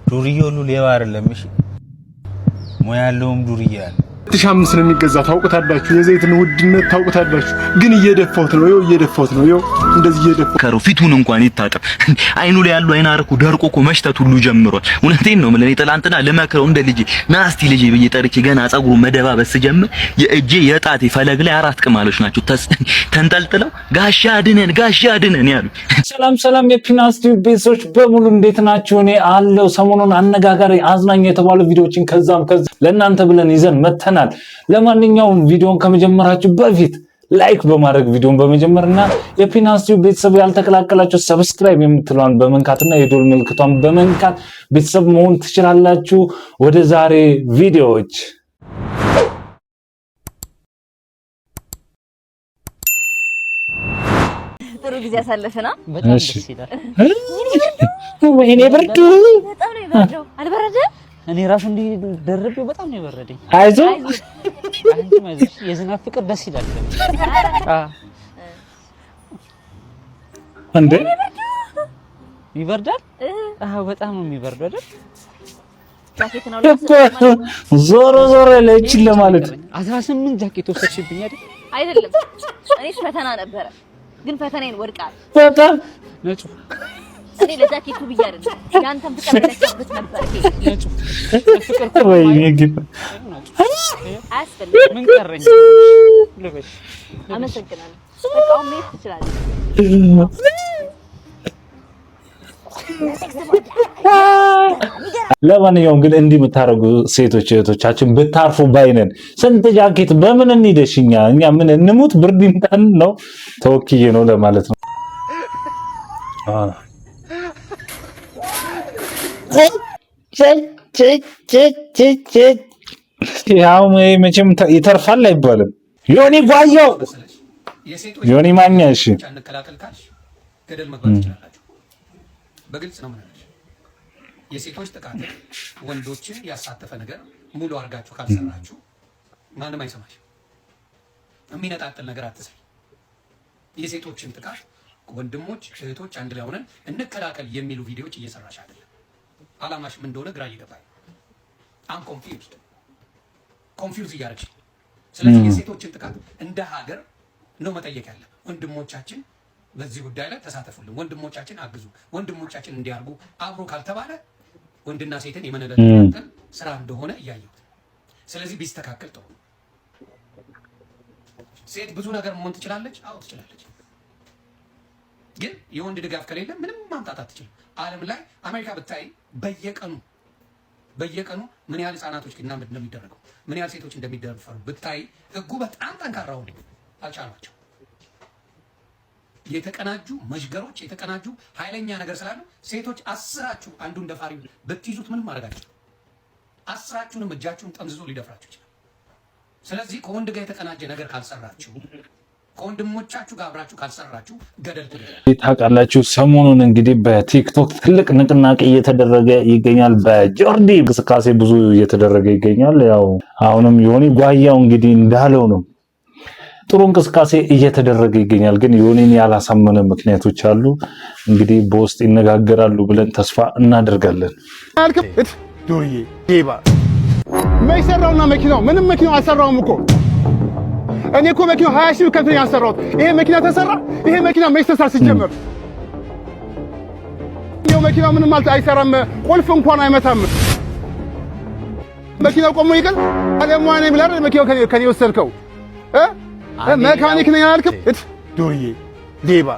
ዱርዬ ሁሉ ሌባ አይደለም። እሺ፣ ሙያ ያለውም ዱርዬ አለ። 2005 ነው የሚገዛ፣ ታውቁታላችሁ። የዘይትን ውድነት ታውቁታላችሁ። ግን እየደፋሁት ነው፣ ይኸው እየደፋሁት ነው፣ ይኸው እንደዚህ እየደፋሁት። ከሩ ፊቱን እንኳን ይታጠብ። አይኑ ላይ ያለው አይን አርኩ ደርቆ እኮ መሽተት ሁሉ ጀምሯል። እውነቴን ነው የምልህ። እኔ ትላንትና ልመክረው እንደ ልጄ ና እስቲ ልጄ ብዬ ጠርቼ ገና ጸጉሩ መደባበስ ስጀምር የእጄ የጣቴ ፈለግ ላይ አራት ቅማሎች ናቸው ተንጠልጥለው ጋሻ አድነን ጋሻ አድነን ያሉ። ሰላም ሰላም የፒናስ ቲዩብ ቤተሰቦች በሙሉ እንዴት ናችሁ? እኔ አለው። ሰሞኑን አነጋጋሪ አዝናኝ የተባሉ ቪዲዮዎችን ከዛም ከዛ ለእናንተ ብለን ይዘን መተናል። ለማንኛውም ቪዲዮን ከመጀመራችሁ በፊት like በማድረግ ቪዲዮን በመጀመርና የፒናስ ቲዩብ ቤተሰብ ያልተቀላቀላችሁ subscribe የምትለዋን በመንካትና የደወል ምልክቷን በመንካት ቤተሰብ መሆን ትችላላችሁ። ወደ ዛሬ ቪዲዮዎች። ጥሩ ጊዜ አሳለፍና። በጣም ደስ ይላል። ወይኔ ብርዱ! በጣም ነው የበረደው። አልበረደም? እኔ ራሱ እንዲህ ደርቤው በጣም ነው የበረደኝ። አይዞህ። አንቺም አይዞሽ። የዝናብ ፍቅር ደስ ይላል። እንዴ! ይበርዳል? አዎ፣ በጣም ነው የሚበርደው አይደል? ጃኬት ነው። እኮ ዞሮ ዞሮ ለእችን ለማለት። 18 ጃኬት ወሰድሽብኝ አይደል? አይደለም፣ እኔ ፈተና ነበረ፣ ግን ፈተናዬን ወድቃል። በጣም ነጩ እኔ ለጃኬቱ ብዬ አይደለም፣ ያንተን ፍቅር መለካበት ነበር። ነጩ ፍቅር እኮ። ወይኔ ግን አያስፈልግም። ምን ቀረኝ? ልበሽ። አመሰግናለሁ። በቃ አሁን መሄድ ትችላለህ። ለማንኛውም ግን እንዲህ የምታደርጉ ሴቶች እህቶቻችን ብታርፉ ባይነን። ስንት ጃኬት በምን እንሂደሽ? እኛ ምን እንሙት ብርድ ይምታን ነው፣ ተወክዬ ነው ለማለት ነው። ያው መቼም ይተርፋል አይባልም። ዮኒ ጓየው፣ ዮኒ ማኛ፣ እሺ። እንከላከል ካልሽ ገደል መግባት ትችላላችሁ። በግልጽ ነው የምነግርሽ። የሴቶች ጥቃት ወንዶችን ያሳተፈ ነገር ሙሉ አድርጋችሁ ካልሰራችሁ ማንም አይሰማሽ። የሚነጣጥል ነገር አትስሪ። የሴቶችን ጥቃት ወንድሞች እህቶች አንድ ላይ ሆነን እንከላከል የሚሉ ቪዲዮዎች እየሰራሽ አይደለም። አላማሽ ምን እንደሆነ ግራ እየገባኝ፣ I'm confused፣ confuse እያደረግሽ። ስለዚህ የሴቶችን ጥቃት እንደ ሀገር ነው መጠየቅ ያለ። ወንድሞቻችን በዚህ ጉዳይ ላይ ተሳተፉልን፣ ወንድሞቻችን አግዙ፣ ወንድሞቻችን እንዲያርጉ አብሮ ካልተባለ ወንድና ሴትን የመነጣጠል ስራ እንደሆነ እያየሁት። ስለዚህ ቢስተካከል ጥሩ ነው። ሴት ብዙ ነገር መሆን ትችላለች። አዎ፣ ትችላለች። ግን የወንድ ድጋፍ ከሌለ ምንም ማምጣት አትችልም። ዓለም ላይ አሜሪካ ብታይ በየቀኑ በየቀኑ ምን ያህል ህጻናቶች እና እንደሚደረገው፣ ምን ያህል ሴቶች እንደሚደፈሩ ብታይ ህጉ በጣም ጠንካራ ሆኖ አልቻሏቸው። የተቀናጁ መዥገሮች፣ የተቀናጁ ኃይለኛ ነገር ስላሉ ሴቶች 10ራችሁ አንዱን ደፋሪ ብትይዙት ምንም ማድረግ፣ 10ራችሁንም እጃችሁን ጠምዝዞ ሊደፍራችሁ ይችላል። ስለዚህ ከወንድ ጋር የተቀናጀ ነገር ካልሰራችሁ፣ ከወንድሞቻችሁ ጋር አብራችሁ ካልሰራችሁ ገደል ትገባላችሁ። ታውቃላችሁ፣ ሰሞኑን እንግዲህ በቲክቶክ ትልቅ ንቅናቄ እየተደረገ ይገኛል። በጆርዲ እንቅስቃሴ ብዙ እየተደረገ ይገኛል። ያው አሁንም ዮኒ ጓያው እንግዲህ እንዳለው ነው። ጥሩ እንቅስቃሴ እየተደረገ ይገኛል። ግን ዮኒን ያላሳመነ ምክንያቶች አሉ። እንግዲህ በውስጥ ይነጋገራሉ ብለን ተስፋ እናደርጋለን። ዱርዬ ሌባ፣ መች ሰራውና መኪናው? ምንም መኪናው አልሰራውም እኮ። እኔ እኮ መኪናው 20 ሺህ ብር ከፍለኝ ያሰራሁት። ይሄ መኪና ተሰራ? ይሄ መኪና መች ተሰራ ሲጀመር? ይሄው መኪናው ምንም አይሰራም። ቁልፍ እንኳን አይመታም። መኪናው ቆሞ ይቀር አለሟ ነኝ ብለህ አይደል መኪናው ከኔ ወሰድከው? እ መካኒክ ነኝ አላልክም? እት ዱርዬ ሌባ፣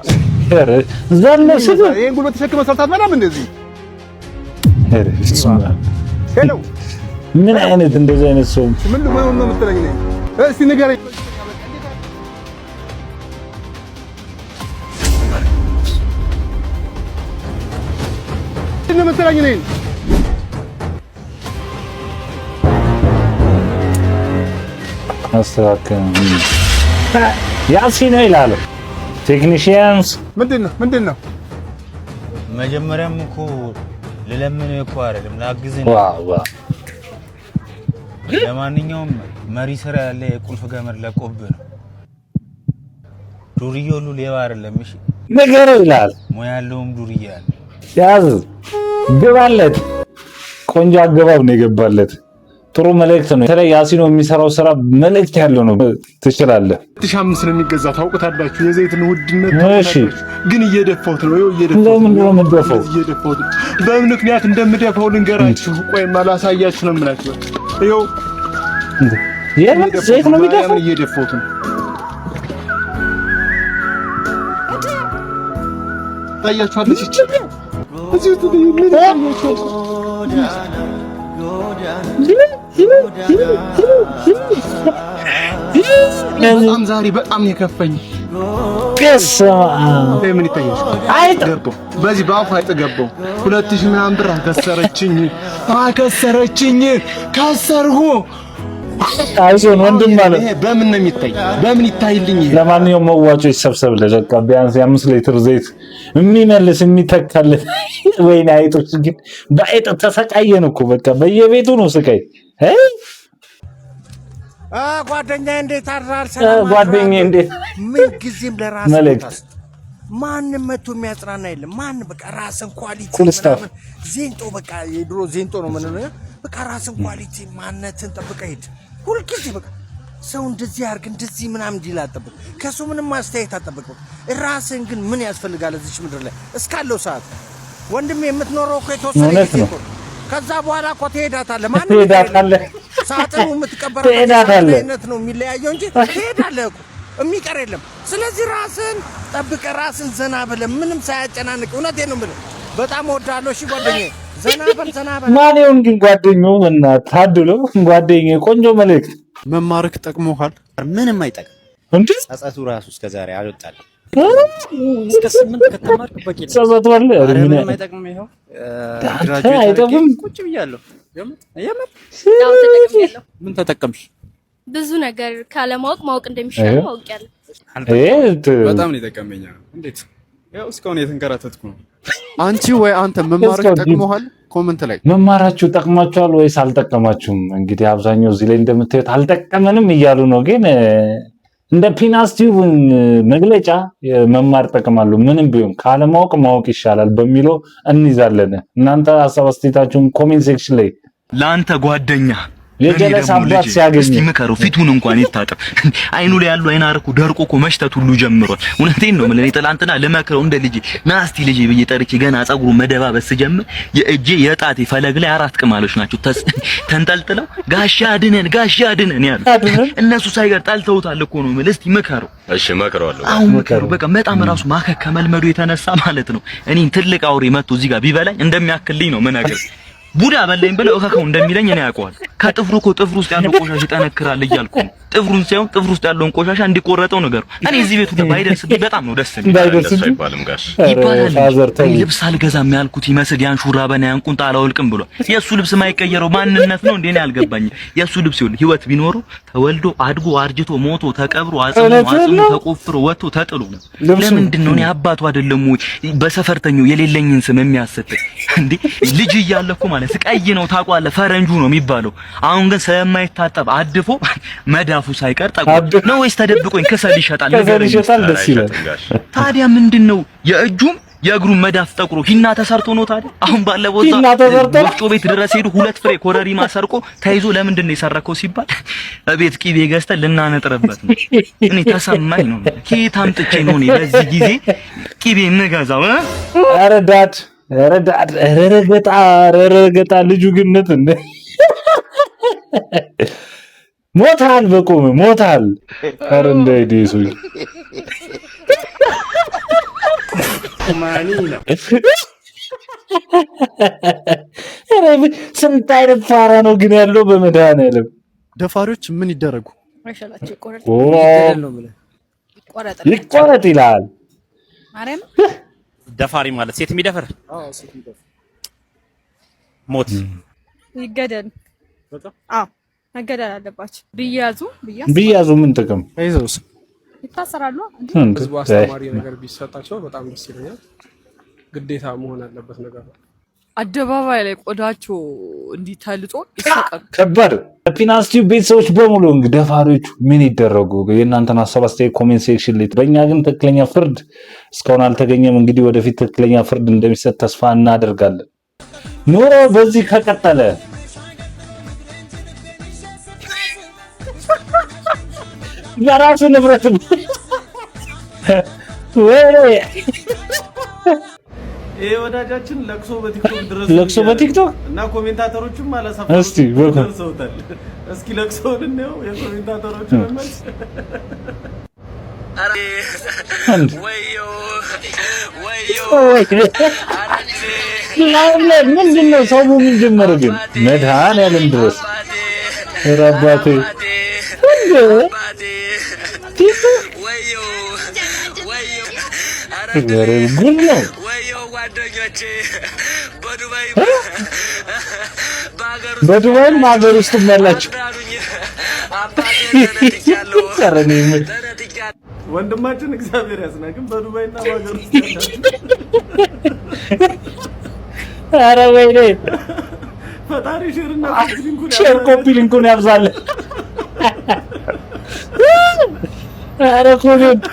ይሄን ጉልበት ተሸክመህ ሰርተህ አትበላም እንደዚህ? Hello። ምን አይነት እንደዚህ አይነት ሰው ምን ምን ነው የምትለኝ? እስቲ ንገረኝ። ነው የምትለኝ እኔን? አስተካከል ያሲን ይላል technicians። ምንድን ነው? ምንድን ነው? መጀመሪያም እኮ ልለምን እኮ አይደለም፣ ላግዝህ ነው። Wow! ለማንኛውም መሪ ስራ ያለ የቁልፍ ገመድ ለቆብህ ነው። ዱርዬ ሁሉ ሌባ አይደለም። እሺ፣ ንገረው ይላል። ሙያ ያለውም ዱርዬ አለ። ያዝ ግባለት። ቆንጆ አገባብ ነው የገባለት። ጥሩ መልእክት ነው። በተለይ ያሲኖ የሚሰራው ስራ መልእክት ያለው ነው። ትችላለህ። 5 ነው የሚገዛ፣ ታውቁታላችሁ። የዘይትን ውድነት ታውቁታላችሁ። ግን እየደፋሁት ነው። ይኸው እየደፋሁት ነው። ለምንድን ነው የምትደፋው? እየደፋሁት ነው። በምን ምክንያት እንደምደፋው ልንገራችሁ። ቆይማ ላሳያችሁ ነው የምላችሁ። ይኸው የምን ዘይት ነው የሚደፋው? እየደፋሁት ነው። ታያችኋለች። እቺ እዚህ ውስጥ ምን ታያችኋለች? በጣም ዛሬ በጣም ነው የከፈኝ። ምን ይታያል? አይጥ ገባው፣ በዚህ በአፉ አይጥ ገባው። 2000 ምናምን ብር አከሰረችኝ፣ አከሰረችኝ፣ ከሰርሁ። አይዞን ወንድም ማለት ይሄ በምን ነው የሚታይ? በምን ይታይልኝ? ይሄ ለማንኛውም መዋጮ ይሰብሰብለት። በቃ ቢያንስ የ5 ሊትር ዘይት የሚመልስ የሚተካለት። ወይኔ አይጦች ግን በአይጥ ተሰቃየን እኮ፣ በቃ በየቤቱ ነው ስቃይ። ጓደኛዬ እንዴት አድራል? ጓደኛዬ እንዴት ምን ጊዜም ለራስህ መልእክት ቦታ ስጥ። ማንም መቶ የሚያጽናና የለም። ማንም በቃ ራስን quality Cool stuff. ምናምን ዜንጦ፣ በቃ የድሮ ዜንጦ ነው የምንለው። በቃ ራስን quality ማንነትን ጠብቀህ ሂድ። ሁልጊዜ በቃ ሰው እንደዚህ አድርግ እንደዚህ ምናምን እንዲል አትጠብቅ። ከሰው ምንም አስተያየት አትጠብቅ። በቃ ራስን ግን ምን ያስፈልጋል እዚች ምድር ላይ እስካለው ሰዓት፣ ወንድሜ፣ የምትኖረው እኮ የተወሰነ እውነት ጊዜ ነው። እኮ ነው። ከዛ በኋላ እኮ ትሄዳታለህ። ማንም ትሄዳታለህ። ሳጥኑ የምትቀበረበት ትሄዳታለህ። አይነት ነው የሚለያየው እንጂ ትሄዳለህ እኮ፣ የሚቀር የለም። ስለዚህ ራስን ጠብቀህ፣ ራስን ዘና ብለህ፣ ምንም ሳያጨናንቅ፣ እውነቴን ነው የምልህ። በጣም እወድሃለሁ። እሺ ጓደኛዬ፣ ዘና በል፣ ዘና በል። ማን ይሁን ግን ጓደኛው እና ታድሎ ጓደኛዬ፣ ቆንጆ መልእክት። መማርክ ጠቅሞሃል? ምንም አይጠቅም። እንዴ? ጸጸቱ ራሱ እስከዛሬ አልወጣልም። እስከ 8 ከተማርክ በቂ ነው። ጸጸቱ አለ። ኧረ ምን ምንም አይጠቅምም። ይኸው አንተ graduate አድርጌ አይጠቅም። ቁጭ ብያለሁ። የምር። አዎ፣ ተጠቅሜያለሁ። ምን ተጠቀምሽ? ብዙ ነገር ካለማወቅ ማወቅ እንደሚሻል አውቄያለሁ። በጣም ነው የጠቀመኝ። እንዴት? ያው እስካሁን የተንከራተትኩ ነው። አንቺ ወይ አንተ መማርክ እስካሁን ጠቅሞሃል? Comment ላይ። መማራችሁ ጠቅሟችኋል ወይስ አልጠቀማችሁም? እንግዲህ አብዛኛው እዚህ ላይ እንደምታዩት አልጠቀመንም እያሉ ነው። ግን እንደ ፒናስ ቲዩብ መግለጫ መማር ጠቅማሉ። ምንም ቢሆን ካለማወቅ ማወቅ ይሻላል በሚለው እንይዛለን። እናንተ ሀሳብ አስተያየታችሁን comment section ላይ። ለአንተ ጓደኛ የጀለስ እኔ ደግሞ አባት ልጄ፣ ሲያገኝ እስቲ ምከረው፣ ፊቱን እንኳን ይታጠብ። አይኑ ላይ ያሉ አይን አረኩ ደርቆ እኮ መሽተት ሁሉ ጀምሯል። እውነቴን ነው የምልህ። እኔ ትላንትና ልመክረው እንደ ልጄ ና እስቲ ልጄ ብዬ ጠርቼ ገና ፀጉሩ መደባበስ ስጀምር የእጄ የጣቴ ፈለግ ላይ አራት ቅማሎች ናቸው ተንጠልጥለው ጋሻ አድነን፣ ጋሻ አድነን ያሉ። እነሱ ሳይቀር ጠልተውታል እኮ ነው የምልህ። እስቲ ምከረው። እሺ፣ እመክረዋለሁ። አሁን ምከረው። በቃ በጣም ራሱ ማከክ ከመልመዱ የተነሳ ማለት ነው። እኔን ትልቅ አውሬ መጥቶ እዚህ ጋር ቢበላኝ እንደሚያክልኝ ነው የምነግርህ። ቡዳ በላኝ ብለው እከከው እንደሚለኝ እኔ ያውቀዋል። ከጥፍሩ እኮ ጥፍሩ ውስጥ ያለው ቆሻሻ ይጠነክራል እያልኩ ነው። ጥፍሩን ሳይሆን ጥፍሩ ውስጥ ያለውን ቆሻሻ እንዲቆረጠው ነገሩ። እኔ እዚህ ቤቱ ባይደርስብኝ በጣም ነው ደስ የሚለኝ። ባይደርስብኝ አይባልም ጋሽ። ይባላል። Father ተው። እኔ ልብስ አልገዛም ያልኩት ይመስል ያን ሹራበና ያን ቁንጣ አላወልቅም ብሏል። የእሱ ልብስ የማይቀየረው ማንነት ነው እንዴ? እኔ አልገባኝም። የእሱ ልብስ ይኸውልህ ህይወት ቢኖረው ተወልዶ አድጎ አርጅቶ ሞቶ ተቀብሮ አጽሙ እውነትህን አጽሙ ነው። ተቆፍሮ ወጥቶ ተጥሎ ነው። ልብሱ ለምንድን ነው እኔ አባቱ አይደለም ወይ በሰፈርተኛው የሌለኝን ስም የሚያሰጠኝ እንዴ? ልጅ እያለ እኮ ማለት ቀይ ነው ታውቀዋለህ፣ ፈረንጁ ነው የሚባለው። አሁን ግን ስለማይታጠብ አድፎ መዳፉ ሳይቀር ጠቁር ነው ወይስ ተደብቆኝ ከሰል ይሸጣል? ከሰል ንገረኝ። ይሸጣል። ደስ ይላል። ታዲያ ምንድን ነው የእጁም የእግሩን መዳፍ ጠቁሮ ሂና ተሰርቶ ነው ታዲያ? አሁን ባለፈው እዛ ሂና ተሰርቶ ነው? ወፍጮ ቤት ድረስ ሄዱ ሁለት ፍሬ ኮረሪማ ሰርቆ ተይዞ ለምንድን ነው የሰረከው ሲባል እቤት ቂቤ ገዝተን ልናነጥርበት ነው። እኔ ተሰማኝ ነው። ከየት አምጥቼ ነው እኔ በዚህ ጊዜ ቂቤ የምገዛው እ? ኧረ dad፣ ኧረ dad፣ ኧረ ረገጣ፣ ኧረ ረገጣ። ልጁ ግነት እንደ ሞታል፣ በቆመ ሞታል። ኧረ እንዳይዴ ሰውዬ። ኧረ ስንት አይነት ፋራ ነው ግን ያለው በመድኃኒዓለም። ደፋሪዎች ምን ይደረጉ? አይሻላቸው ይቆረጥ። ኦ፣ ይቆረጥ ይላል። ማርያም። ደፋሪ ማለት ሴት የሚደፍር፣ ሞት። ይገደል። አዎ፣ መገደል አለባቸው። ቢያዙ ብዬ ቢያዙ ምን ጥቅም? ተይዘውስ? ይታሰራሉ። እንዴ? ህዝቡ አስተማሪ ነገር ቢሰጣቸው በጣም ደስ ይለኛል። ግዴታ መሆን ያለበት ነገር ነው። አደባባይ ላይ ቆዳቸው እንዲህ ተልጦ ይሰቀሉ። ከባድ። ፒናስ ቲዩብ ቤተሰቦች በሙሉ እንግዲህ ደፋሪዎቹ ምን ይደረጉ? የእናንተን ሀሳብ አስተያየት comment section ላይ። በእኛ ግን ትክክለኛ ፍርድ እስካሁን አልተገኘም። እንግዲህ ወደፊት ትክክለኛ ፍርድ እንደሚሰጥ ተስፋ እናደርጋለን። ኑሮ በዚህ ከቀጠለ በራሱ ንብረት ወይ ይሄ ወዳጃችን ለቅሶ በቲክቶክ ድረስ ለቅሶ በቲክቶክ እና commentator ኦቹም አላሳፈሩትም፣ እስቲ በቃ ደርሰውታል። እስኪ ለቅሶውን እንየው፣ የ commentator ኦቹን መልስ። አንድ live ላይ ምንድን ነው ሰው ምን ጀመረ ግን? መድኃኒዓለም ድረስ ኧረ አባቴ እንደ ቲክቶክ ኧረ ጉድ ነው። በዱባይም ሀገር ውስጥም ያላችሁ ኧረ እኔ የምልህ ወንድማችን እግዚአብሔር ያጽና። ግን በዱባይና በሀገር ውስጥ ያላችሁ ኧረ ወይኔ ፈጣሪ share ና copy link ኡን share copy link ኡን ያብዛል። ኧረ comment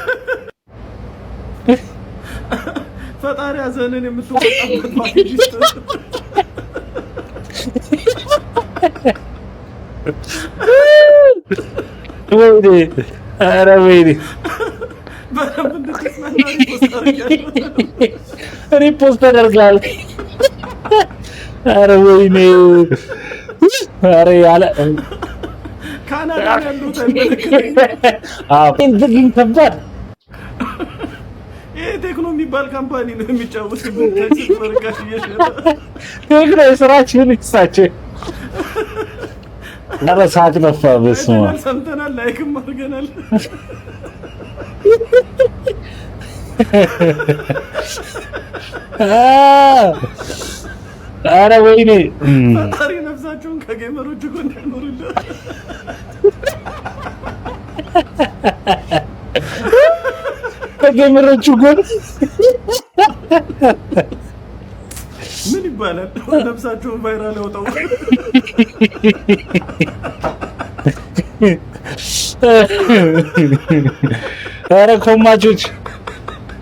ፈጣሪ ሀዘንን የምትወጣበት ፓኬጅ ይስጥ። ወይኔ ኧረ ወይኔ በደንብ እንድትጽናና repost አድርጊያለሁ። Repost ተደርጓል። ኧረ ወይኔ ኧረ ያለ ካናዳ ነው ያለሁት አይመለከተኝም። አዎ ግን ከባድ ይሄ ቴክኖ የሚባል company ነው የሚጫወትብን ታክሲ በርካሽ እየሸጠ። ቴክኖ የስራችሁን ይስጣችሁ። ኧረ ሳቅ ጠፋ። በስመ አብ አይተናል፣ ሰምተናል፣ like ም አድርገናል። ኧረ ወይኔ ፈጣሪ ነፍሳቸውን ከ gamer ኦች ጎን ያኖርልን። ከ gamer ኦቹ ጎን ምን ይባላል? ነፍሳቸውን viral ያውጣው። ኧረ ኮማቾች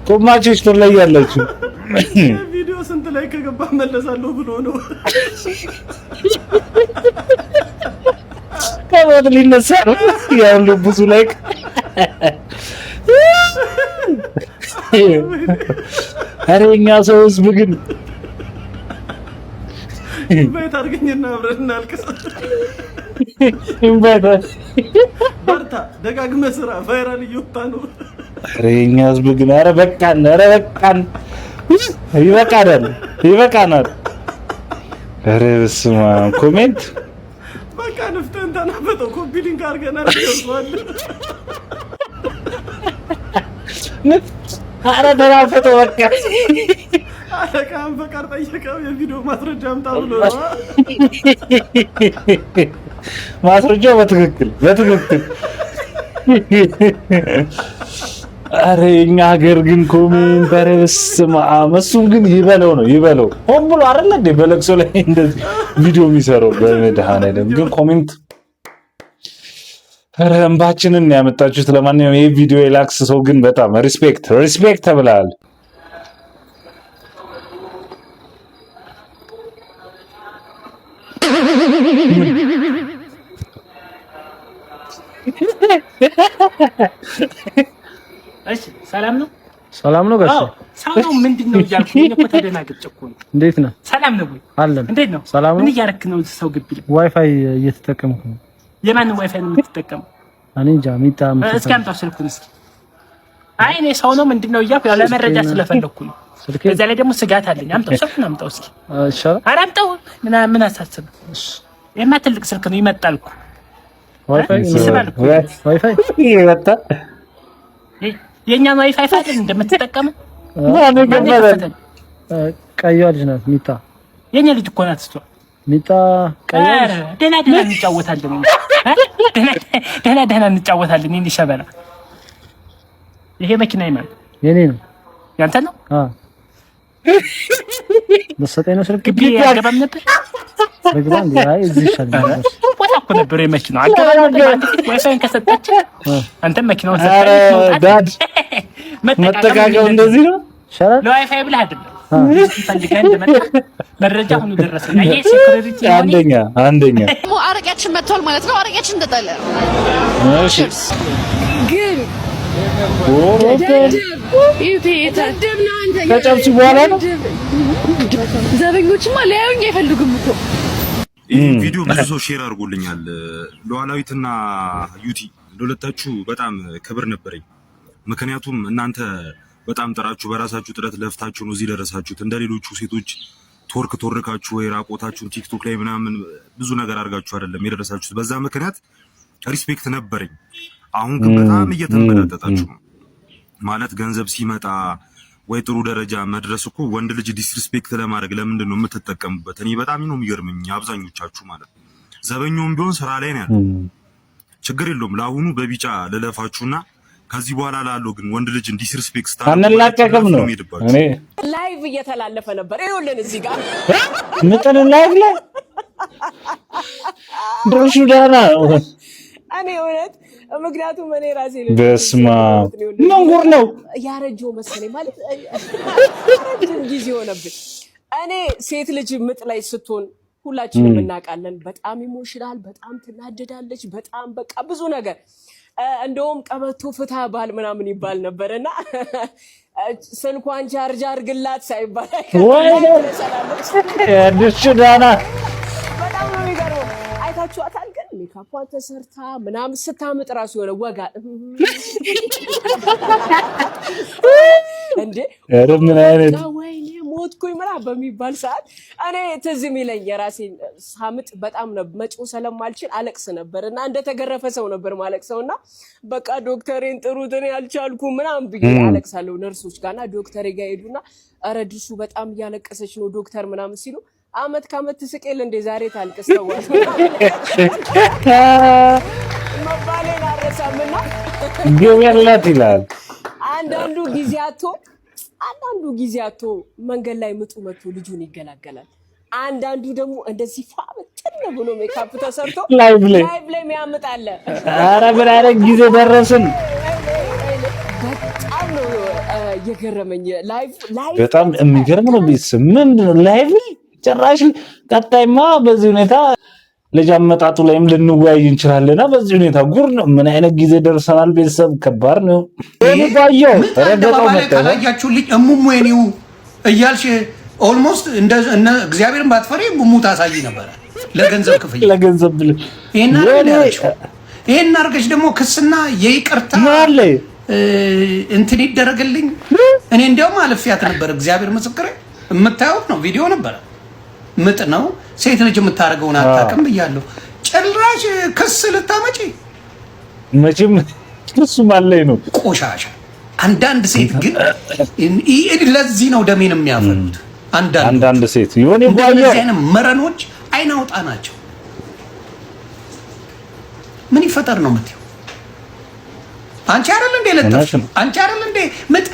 ኮማቾች ትለያላችሁ። ቪዲዮ ስንት ላይ ከገባ መለሳለሁ ብሎ ነው። ከሞት ሊነሳ ነው። ያ ሁሉ ብዙ like። ኧረ የእኛ ሰው ህዝብ ግን Invite አድርገኝና አብረን እናልቅስ። Invite በርታ፣ ደጋግመህ ስራ፣ viral እየወጣ ነው። ኧረ የእኛ ህዝብ ግን ኧረ በቃን፣ ኧረ በቃን፣ ይበቃናል፣ ይበቃናል። ኧረ በስመ አብ comment በቃ ንፍጥህን ተናፈጠው። Copy link አድርገናል፣ ይደርሰዋል። ኧረ ተናፈጠው በቃ። አለቃህን ፈቃድ ጠየቀው፣ የቪዲዮ ማስረጃ አምጣ ብሎ ነው። ማስረጃው በትክክል በትክክል። ኧረ የእኛ ሀገር ግን comment ኧረ በስመ አብ። እሱም ግን ይበለው ነው ይበለው። ሆን ብሎ አይደለ እንዴ በለቅሶ ላይ እንደዚህ ቪዲዮ የሚሰራው? በመድኃኒዓለም ግን comment ኧረ እንባችንን ያመጣችሁት። ለማንኛውም ይህ ቪዲዮ የላክስ ሰው ግን በጣም respect respect ተብለሃል። እሺ ሰላም ነው? ሰላም ነው ጋሼ። አዎ፣ ሰው ነው ምንድን ነው እያልኩ እኔ እኮ ተደናግጬ እኮ ነው። እንዴት ነህ? ሰላም ነው ወይ? አለን። እንዴት ነው? ሰላም ነው። ምን እያደረክ ነው እዚህ ሰው ግቢ ላይ? ዋይፋይ እየተጠቀምኩ ነው። የማንን ዋይፋይ ነው የምትጠቀመው? እኔ እንጃ ሚጣ እስኪ አምጣው ስልኩን እስኪ። አይ እኔ ሰው ነው ምንድን ነው እያልኩ ያው ለመረጃ ስለፈለኩ ነው። በዛ ላይ ደግሞ ስጋት አለኝ። አምጣው ስልኩን አምጣው እስኪ። ይሻላል። ኧረ አምጣው። ምን አሳስበህ? ይሄማ ትልቅ ስልክ ነው ይመጣል እኮ። ዋይፋይ ይስባል እኮ። ዋይፋይ ይመጣል። የእኛን ዋይፋይ አይደል እንደምትጠቀመው? ማን የከፈተው? ቀይዋ ልጅ ናት ሚጣ። የኛ ልጅ እኮ ናት እሷ። ሚጣ ቀይዋ ኧረ ደህና ደህና እንጫወታለን። ደህና ደህና እንጫወታለን። የእኔ ሸበላ። ይሄ መኪና የማን? የኔ ነው። ያንተ ነው? አዎ። መሰጠኝ ነው ስልክ። ግቢ አገባም ነበር? ልግባ እንዴ? አይ እዚህ ይሻላል። ቦታ እኮ ነበር የመኪናው። አገባም ነበር። አንተ ፊት ዋይፋይን ከሰጠች አንተም መኪናውን ኧረ ሰጠች። Dad መጠቃቀም እንደዚህ ነው። ይሻላል። ለዋይፋይ ብለህ አይደለም። ፈልገህ እንደመጣ መረጃ ሁሉ ደረሰኝ። አየህ security። አንደኛ አንደኛ። አረቂያችን መጥቷል ማለት ነው። አረቂያችን እንጠጣለን። እሺ። ግን ከጨብሱ በኋላ ነው። ዘበኞችማ ሊያዩኝ አይፈልጉም እኮ። ይህ ቪዲዮ ብዙ ሰው share አድርጎልኛል። ሉዓላዊትና ዩቲ፣ ለሁለታችሁ በጣም ክብር ነበረኝ። ምክንያቱም እናንተ በጣም ጥራችሁ፣ በራሳችሁ ጥረት ለፍታችሁ ነው እዚህ ደረሳችሁት። እንደ ሌሎቹ ሴቶች twerk ቶርካችሁ ወይ ራቆታችሁን ቲክቶክ ላይ ምናምን ብዙ ነገር አድርጋችሁ አይደለም የደረሳችሁት። በዛ ምክንያት respect ነበረኝ። አሁን ግን በጣም እየተንበላጠጣችሁ ነው። ማለት ገንዘብ ሲመጣ ወይ ጥሩ ደረጃ መድረስ እኮ ወንድ ልጅ disrespect ለማድረግ ለምንድን ነው የምትጠቀሙበት? እኔ በጣም ነው የሚገርመኝ አብዛኞቻችሁ ማለት ነው። ዘበኛውም ቢሆን ስራ ላይ ነው ያለው፣ ችግር የለውም። ለአሁኑ በቢጫ ልለፋችሁና ከዚህ በኋላ ላለው ግን ወንድ ልጅ disrespect ስታደርጉ አንላቀቅም ነው እኔ። Live እየተላለፈ ነበር። ይኸውልን እዚህ ጋር። ምጥን live ላይ ድርሹ ደህና ነው። እኔ እውነት ምክንያቱም እኔ ራሴ በስመ አብ፣ ምን ጉድ ነው? ያረጀው መሰለኝ፣ ማለት ረጅም ጊዜ ሆነብን። እኔ ሴት ልጅ ምጥ ላይ ስትሆን ሁላችንም እናውቃለን። በጣም emotional፣ በጣም ትናደዳለች፣ በጣም በቃ ብዙ ነገር። እንደውም ቀበቶ ፍታ ባል ምናምን ይባል ነበር እና ስልኳን ቻርጅ አድርግላት ሳይባል ድርሹ ደህና። በጣም ነው የሚገርመው። አይታችኋታል ግን ሜካፏን ተሰርታ ምናምን ስታምጥ ራሱ የሆነ ወጋ እንዴ። ኧረ ምን አይነት ወይኔ ሞትኩኝ ምናምን በሚባል ሰዓት እኔ ትዝ የሚለኝ የራሴን ሳምጥ በጣም መጮህ ስለማልችል አለቅስ ነበር እና እንደተገረፈ ሰው ነበር ማለቅሰው እና በቃ ዶክተሬን ጥሩት እኔ አልቻልኩም ምናምን ብዬ አለቅሳለሁ ነርሶች ጋር እና ዶክተሬ ጋር ሄዱና ኧረ ድርሹ በጣም እያለቀሰች ነው ዶክተር ምናምን ሲሉ አመት ከአመት ትስቅ የለ እንዴ ዛሬ ታልቅስ ተዋት መባሌን አልረሳምና ግብ ያላት ይላል። አንዳንዱ ጊዜ አጥቶ መንገድ ላይ ምጡ መጥቶ ልጁን ይገላገላል። አንዳንዱ ደግሞ እንደዚህ ፏ ብትን ብሎ ሜካፕ ተሰርቶ ላይቭ ላይ ላይቭ ላይ የሚያምጥ አለ። ኧረ ምን አይነት ጊዜ ደረስን? በጣም ነው የገረመኝ። Live live በጣም የሚገርም ነው። ቤተሰብ ምንድን ነው live ላይ ጭራሽ። ቀጣይማ በዚህ ሁኔታ ልጅ አመጣጡ ላይም ልንወያይ እንችላለንና በዚህ ሁኔታ ጉድ ነው። ምን አይነት ጊዜ ደርሰናል? ቤተሰብ ከባድ ነው። ባየው ረገጠው አደባባይ ላይ መጣ። ካላያችሁልኝ እሙሙ የኔው እያልሽ almost እንደ እነ እግዚአብሔርን ባትፈሪ እሙሙ ታሳይ ነበረ ለገንዘብ ክፍያ። ለገንዘብ ብለህ ይሄን አይደል ያልሽው? ይሄን አድርገሽ ደግሞ ክስና የይቅርታ እንትን ይደረግልኝ። እኔ እንዲያውም አልፌያት ነበር። እግዚአብሔር ምስክሬ፣ የምታዩት ነው፣ ቪዲዮ ነበረ። ምጥ ነው፣ ሴት ልጅ የምታደርገውን አታውቅም ብያለሁ። ጭራሽ ክስ ልታመጪ መቼም እሱም አለኝ ነው። ቆሻሻ። አንዳንድ ሴት ግን ለዚህ ነው ደሜን የሚያፈሉት። አንዳንድ ሴት ይሆን እንደነዚህ አይነት መረኖች አይን አውጣ ናቸው። ምን ይፈጠር ነው የምትይው? አንቺ አይደል እንዴ ለጠፍሽው? አንቺ አይደል እንዴ ምጥ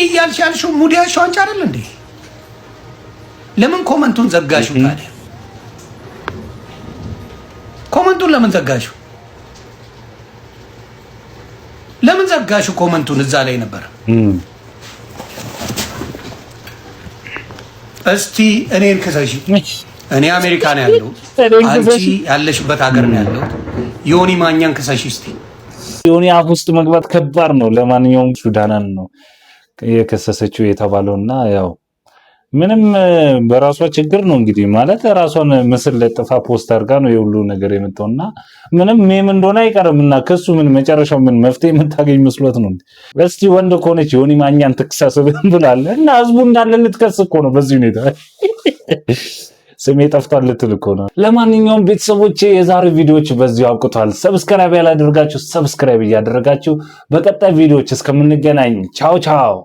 እያልሽ ያልሽው mood ያልሽው አንቺ አይደል እንዴ? ለምን comment ኡን ዘጋሽው ታዲያ? Comment ኡን ለምን ዘጋሽው? ለምን ዘጋሽው comment ኡን? እዛ ላይ ነበር። እስቲ እኔን ክሰሺ። እኔ አሜሪካ ነው ያለሁት፣ አንቺ ያለሽበት ሀገር ነው ያለሁት። ዮኒ ማኛን ክሰሺ እስቲ። ዮኒ አፍ ውስጥ መግባት ከባድ ነው። ለማንኛውም ሱዳናን ነው የከሰሰችው የተባለው እና ያው ምንም በራሷ ችግር ነው እንግዲህ፣ ማለት ራሷን ምስል ለጥፋ post አድርጋ ነው የሁሉ ነገር የመጣው እና ምንም meme እንደሆነ አይቀርም እና ከሱ ምን መጨረሻው ምን መፍትሄ የምታገኝ መስሎት ነው? እስቲ ወንድ ከሆነች ዮኒ ማኛን ትክሰስ ብላለ እና ህዝቡ እንዳለ ልትከስ እኮ ነው። በዚህ ሁኔታ ስሜ ጠፍቷል ልትል እኮ ነው። ለማንኛውም ቤተሰቦቼ የዛሬ ቪዲዮዎች በዚሁ አብቅቷል። Subscribe ያላደረጋችሁ subscribe እያደረጋችሁ በቀጣይ ቪዲዮዎች እስከምንገናኝ ቻው ቻው።